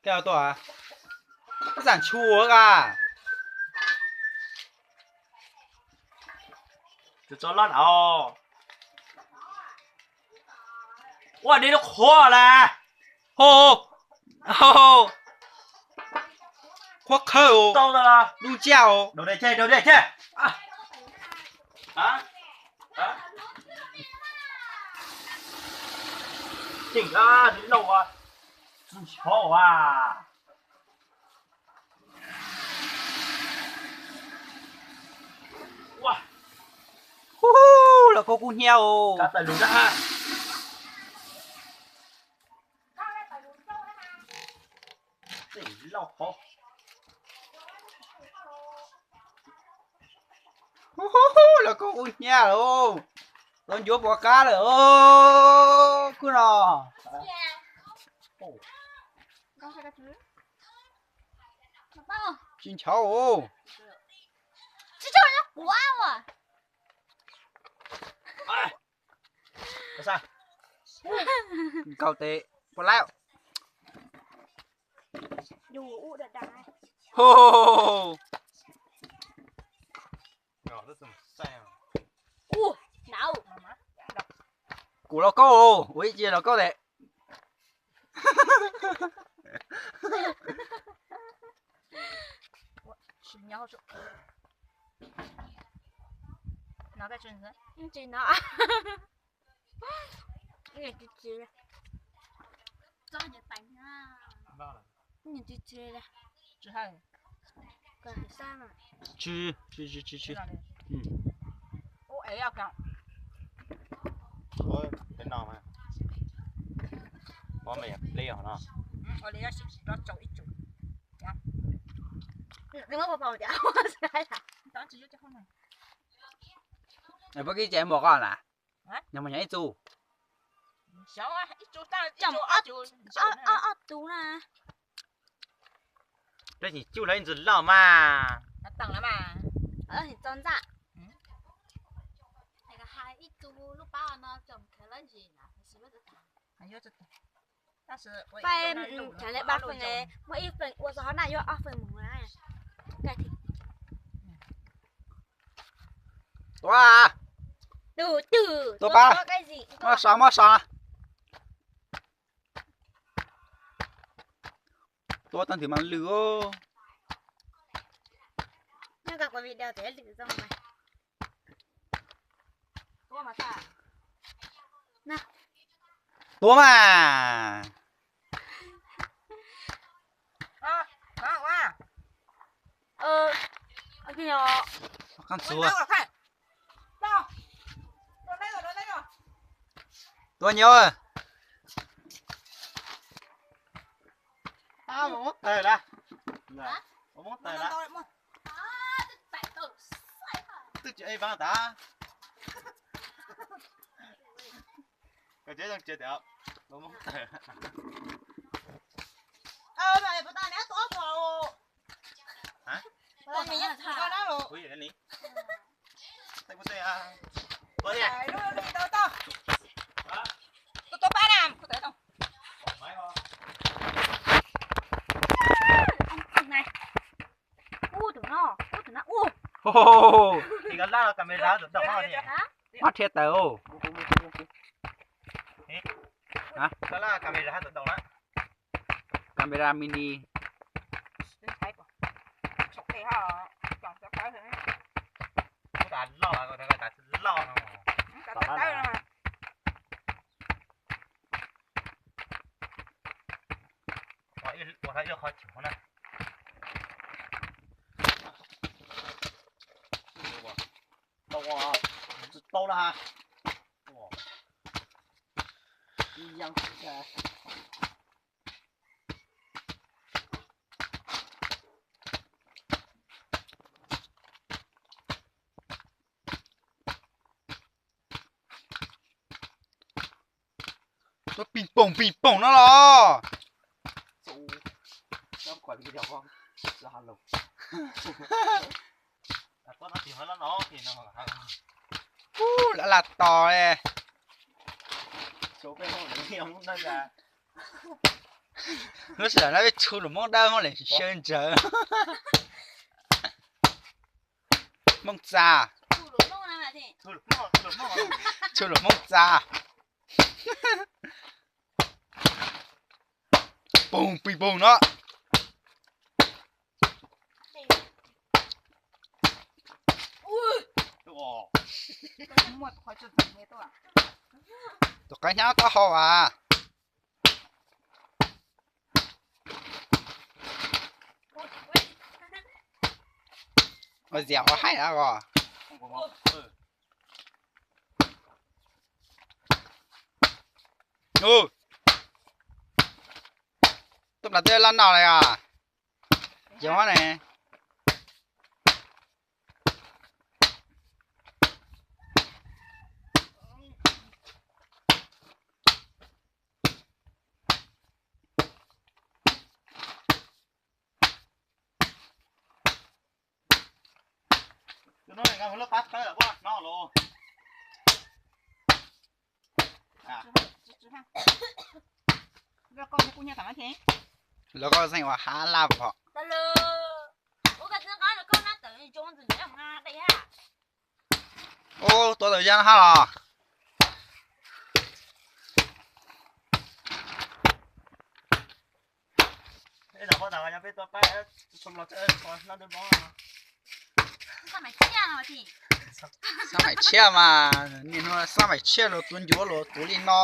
Koj tuaj, koj xam tshua a. Tso loj na. Ua dej lub qhuav las. Ho, ho, qhuav qhawj, tau lub tsiaj. Dau dej thiab, dau dej thiab. Tseem lauj, tsis nchov a. Hu, los koj kub hnyiab os. Hu, los koj kub hnyiab lauj. Tau ncuav pov qab lawm os, kub no. Tsis nchov os. Nkaus tes puas laib. Ho, kuv los koj, ua ib ce los koj tes. Tsis no. Tsis, tsis, tsis, tsis, tsis. Ua li no mas. Pov me pliaj no. Pov kib ces mos qoj na. Nyob mas nyob ib txuj. Ob tug na. Tab sis cuj lawv ib ntxwg loj mas. Txo ntxaj. Fais, tsam lawv pab feem, muaj ib feem ua txog hov na, yuav ob feem mus na. Tua, tua pab, muab so, muab so. Tua tag nrho mas lwj os. Tua mas. Qab ntxuav. Tua nyob. Tawg lawm. Tawg lawm. Twb tsis ej vaab tas. Koj tsev zoo tsev tias tua Hmoob tawg. Mab rhiab tawm. Camera mini. Ua ib qho chim na. Tsis tau na. Tuaj ping poom ping poom no los. Ub, lawv lam tos li. Lub sij hawm no peb tshu lus Hmoob dawb Hmoob Lees sawv ntsawv. Hmoob txas. Tshu lus Hmoob txas. Pum pim pum no. Tus qaib hnyav taub hau as. Ua ziam ua haib as os. Tub las twb laj noj li os. Yoov ne. Lawv koj xeem ua hav laj pom. Ub, tuav tawm yaj hab los. Xab maim tshiab mas, niaj hnub xab maim tshiab los tuav ncuav los tuav li no.